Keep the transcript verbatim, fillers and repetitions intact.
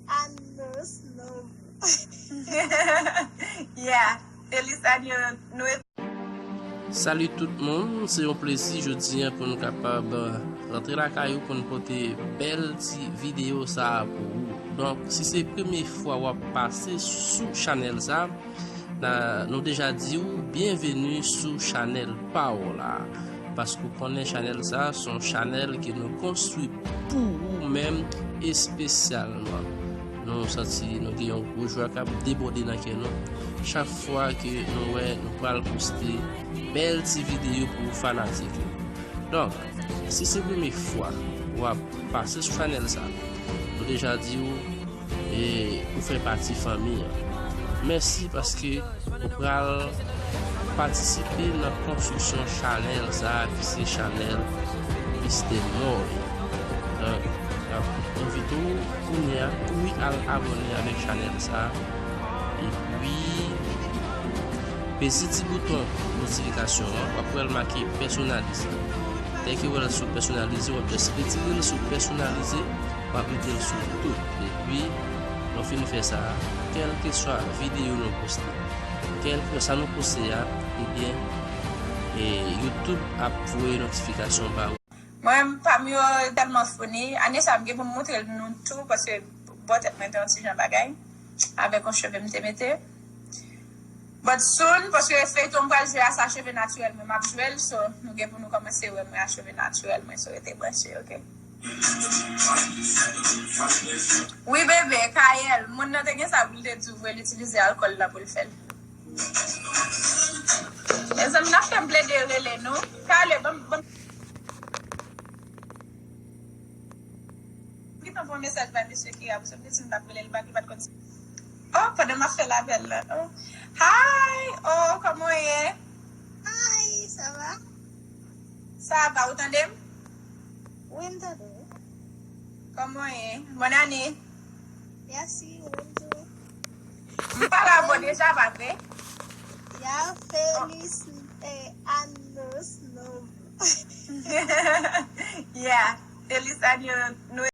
Anos novo. Yeah, feliz ano novo. Salut tout moun, se yon plezi jodi a pou nou kapab rantre lakay ou pou nou pote bèl ti videyo sa a pou ou. Donk, si se premye fwa w ap pase sou chanèl sa a, nou deja di w byenveni sou chanèl pa w la. Paske w konnen chanèl sa a se yon chanèl ke nou konstwi pou ou menm espesyalman. Nou santi nou gen yon gwo jwa k ap debòde nan kè nou chak fwa ke nou wè nou pral poste bèl ti videyo pou fanatik yo. Donk, si se premye fwa w ap pase sou chanèl sa, nou deja di w e ou fè pati fanmi an. Mèsi paske ou pral patisipe nan konstriksyon chanèl sa a ki se chanèl Mister Moy. Donk, m ap envite w kounye a kouri al abòne avèk chanèl sa a. Epi, peze ti bouton notifikasyon an, w ap wè l make pèsonalize. Dèke w wè l sou pèsonalize, w ap just retire l sou pèsonalize, w ap mete l sou tout. Epi, lè w fin fè sa, kèlkeswa videyo nou poste, kèlkeswa sa nou poste a, ebyen, e, YouTube ap voye notifikasyon ba ou. Mwen, pa m yo tèlman funny. Ane sa, m gen pou m montre nou tou, paske bò tèt mwen te yon ti jan bagay, avèk yon cheve m te mete. But soon, paske feyton m pral jwe a, se a cheve natirèl mwen m ap jwe l, so nou gen pou nou kòmanse wè mwen a cheve natirèl mwen, so rete branche, oke? Wi, bebe, Kayèl, moun nan te gen sa pou l te di w vre, l itilize alkòl la pou l fè l. Mezanmi, n ap fè m plede rele nou. Kayèl, ban m, ban m. Gentan voye mesaj bay mesye Kira, paske m te di m t ap rele l bak, li pa t konn si. Oh, pandan m ap fè lapèl la. Oh. Hi! Oh, kòman w ye? Hi, ça va? Ça va, ou tande m? Wi, m tande w. Kòman w ye? Bòn ane. Mèsi, ou menm tou. M pale avè w deja, pa vre? Ya, feliz, eh, anos novo. Yeah, feliz ano novo.